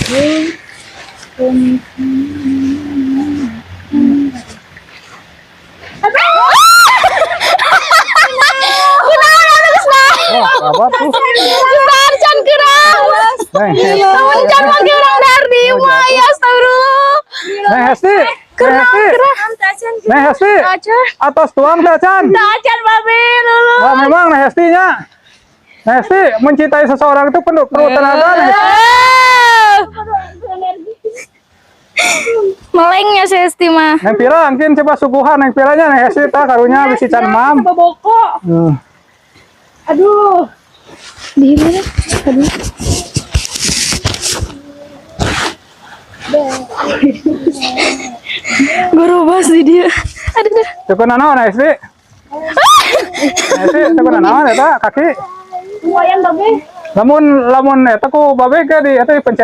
Kunaon atuh, geus nah? Wah, apa tuh? Geus dahar can kurang. Neng, Lamun can mah kurang dahar di imah ya, astagfirullah. Neng Hesti. Neng Hesti. Neng Hesti. Acan. Atos tuang teh acan? Acan, Babe, lulu. Wah, memang Neng Hesti nya. Neng Hesti, mencintai seseorang itu perlu perlu tenaga, Neng Hesti. Eh. Melengnya si Hesti mah. Neng Pira, mungkin coba suguhan Neng Piranya, Neng Hesti, tah karunya bisi can mam. Boboko. Aduh. Di mana? Aduh. Guru bas di dia. Aduh, aduh. Cukup naon, Neng Hesti? Neng Hesti, cukup naon eta kaki? Lumayan, Babe. Lamun lamun eta ku babe ke di eta dipencet.